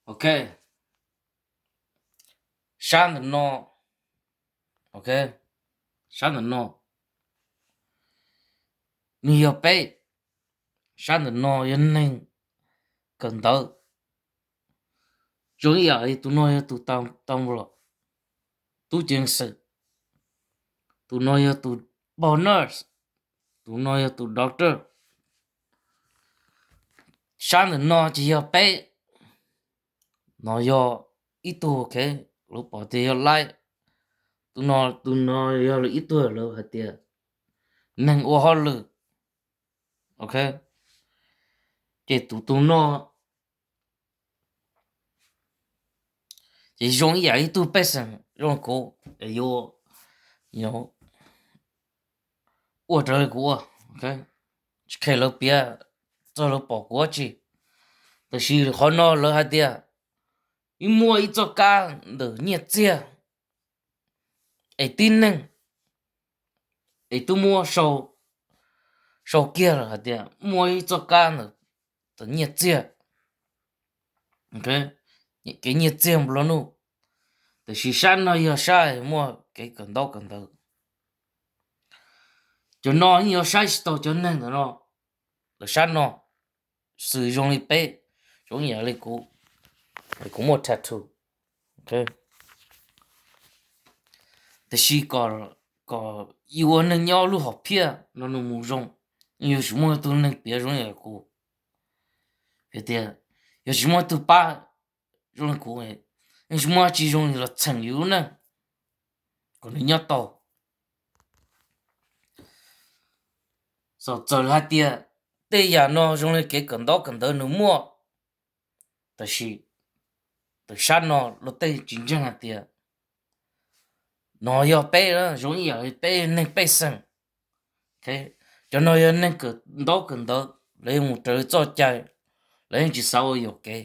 Ok, sab ntawm no, ok, sab ntawm no nws yog peb, sab ntawm no yog neeg kawm ntawv. Zoo ib yam li tus no yog tus tau, tau los tub ceev xwm, tus no yog tus pog nurse, tus no yog tus doctor. Sab ntawm no ces yog peb, no yog ib tug, ok, lawv pom tias yog laib, tus no, tus no yog lawv ib tug lawv hais tias neeg ua hauj lwm, ok, ces tus, tus no ces zoo ib yam ib tug pej xeem zoo kuv, es yuav ua raws li kuv ua, ok, tsis khe lawv piav txog lawv pom kuv dab tsi. Tab sis qhov no lawv hais tias ib, muaj ib txoj kab ntawm nyiaj txiag, es tib neeg es twb muab sau, sau kiag lawm hais tias muaj ib txoj kab ntawm, ntawm nyiaj txiag, kev nyiaj txiag nplua nuj. Tab sis sab no yog sab muaj kev kawm ntaub kawm ntawv. Cov no yeej yog saib tsis taus cov neeg ntawm no, lawv sab no xws zoo li peb, zoo yam li kuv, kuv muaj tattoo. Tab sis kom, kom yus ua neeg nyob lub hom phiaj no nws mus zoo, yus tsis muaj tus neeg piav zoo li kuv, tias yog tsis muaj tus pab zoo li kuv, yeej tsis muaj dab tsi zoo li los txheem yus lub neej kom nws nyob tau. Txawm hais tias tej yam no zoo li kev kawm ntaub kawm ntawv nws muaj, tab sis tus sab no luag tej tsis ntseeg hais tias no yog peb, zoo ib yam li peb neeg pej xeem. Cov no yog neeg kawm ntaub kawm ntawv, lawv yeej mus raws li txoj cai, lawv yeej tsis xav ua yuam kev.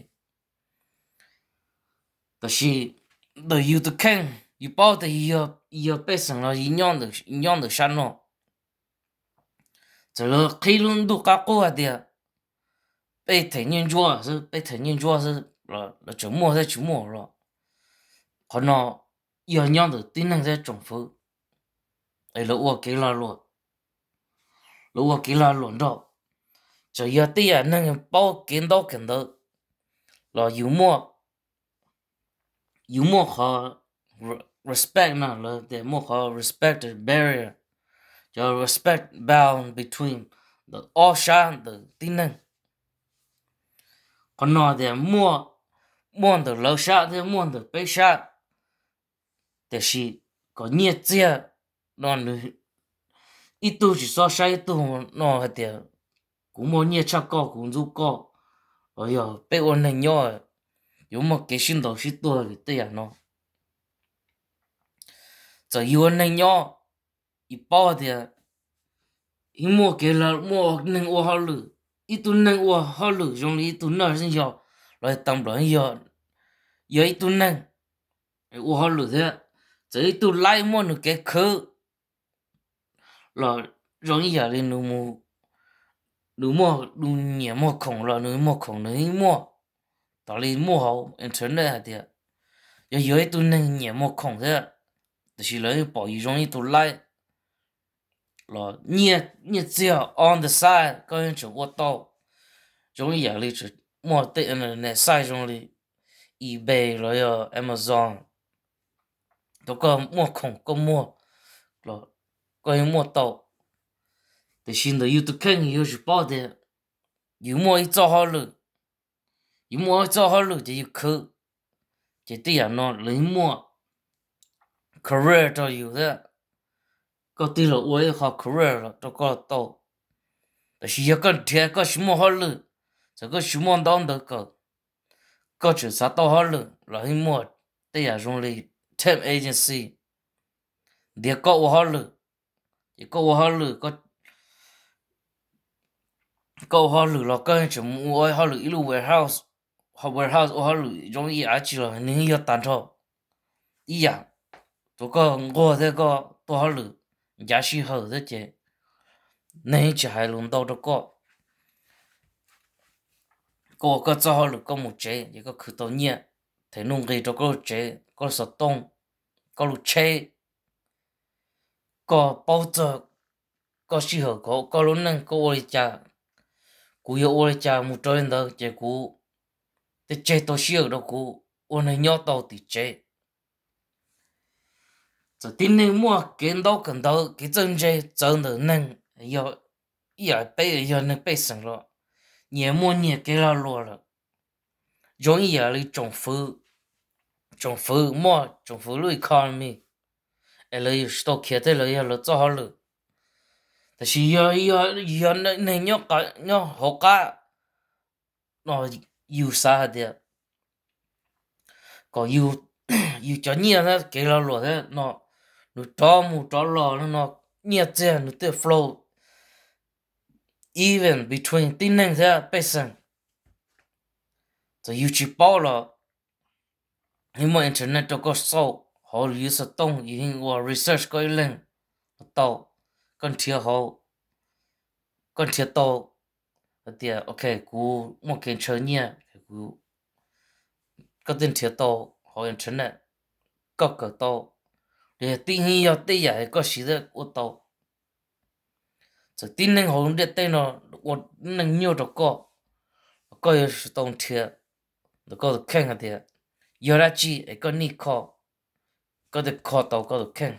Tab sis ntawm yus tus kheej, yus paub tias yog pej xeem los yus nyob ntawm sab no, txawm lawv qhib lub ntuj qab qub hais tias peb them nyiaj ntsuab xwb, peb them nyiaj ntsuab xwb, los tseem muaj thiab tsis muaj los, qhov no yog nyob ntawm tib neeg thiab tsoom fwv, es lawv ua kev lag luam, lawv ua kev lag luam nrog. Txawm yog tej yam neeg paub kev ntaub kev ntawv los yus muaj, yus muaj qhov respect no, lawv tias muaj qhov respect barrier, cov respect bound between ntawm ob sab ntawm tib neeg. Qhov no tias muaj, muaj ntawm lawv sab thiab muaj ntawm peb sab. Tiam sis kom nyiaj txiag no nws ib tug tsis txhob saib ib tug no hais tias kuv muaj nyiaj tshaj koj, kuv ntxub koj, los yog peb ua neeg nyob yuav muaj kev sib ntaus sib tua li tej yam no. Txawm yus ua neeg nyob, yus paub tias yeej muaj kev, muaj neeg ua hauj lwm, ib tug neeg ua hauj lwm zoo li ib tug nurse xwb yog, los yog tag nplaum yog, yog ib tug neeg ua hauj lwm thiab, txawm ib tug laib muaj nws kev khwv los zoo ib yam li nws, nws muaj, nws nyiam muag khoom los nws muag khoom nws yeej muaj. Tam li muaj hauv internet hais tias yog yuav ib tug neeg nyiam muag khoom thiab, tab sis lawv yeej pom yus zoo ib tug laib los nyiaj txiag on the side koj yeej tseem ua tau. Zoo ib yam li muaj tej internet site zoo li eBay los yog Amazon, rau koj muaj khoom koj muag los koj yeej muaj tau. Tiam sis ntawm yus tus kheej yus tsis paub tias yus muaj ib txoj hauj lwm, yus muaj ib txoj hauj lwm ces yus khwv, ces tej yam no lawv yeej muaj career rau yus thiab. Koj tig los ua ib qho career los rau koj tau. Tab sis yog koj nrhiav koj tsis muaj hauj lwm, txawm koj tsis muaj ntaub ntawv kawm, koj tseem xav tau hauj lwm los yeej muaj tej yam zoo li temp agency ntiav koj ua hauj lwm. Ces koj ua hauj lwm, koj ua hauj lwm los koj yeej tseem mus ua hauj lwm ib lub warehouse, warehouse ua hauj lwm zoo ib yam dab tsi los nws yeej yog tag nrho ib yam, rau koj nquag thiab koj tuaj hauj lwm ncav sij hawm thiab ces neeg yeej tsis hais lus ntau rau koj. Koj ua koj txoj hauj lwm koj mus tsev ces koj khwv tau nyiaj, them nuj nqis rau koj lub tsev, koj lub xov tooj, koj lub tsheb. Koj paub txog koj sij hawm kom koj lub neej koj ua li cas, kuv yuav ua li cas mus rau li ntawd ces kuv thiaj tseg tau sij hawm rau kuv ua neeg nyob tau tim tsev. Txawm tib neeg muaj kev ntaub kawm ntawv kev txawj ntse txawv ntawm neeg, yog ib yam peb yog neeg pej xeem los nyias muaj nyias kev lag luam lawm. Zoo ib yam li tsoom fwv, tsoom fwv muaj tsoom fwv lub economy es lawv yuav tsis tau khiav thiab lawv yog lawv txoj hauj lwm. Tab sis yog, yog neeg nyob hauv qab no, yus xav hais tias kom yus cov nyiaj thiab kev lag luam thiab no, nws rov mus rov los no, nyiaj txiag nws thiaj flow even between tib neeg thiab pej xeem. Txawm yus tsis paub los yeej muaj internet rau koj xauj, hauv yus xov tooj yus yeej ua research koj ib leeg los tau. Koj nrhiav hauv, koj nrhiav tau hais tias ok, kuv muaj kev ntshaw nyiaj, koj thiaj nrhiav tau hauv internet, koj kawm tau. Los yog tib neeg yog tej yam koj siv thiab ua tau. Txawm tib neeg hauv ntiaj teb no ua neej nyuaj rau koj, koj yuav tsum tau nrhiav ntawm koj tus kheej hais tias yog dab tsi es koj nij kho, koj thiaj kho tau koj tus kheej.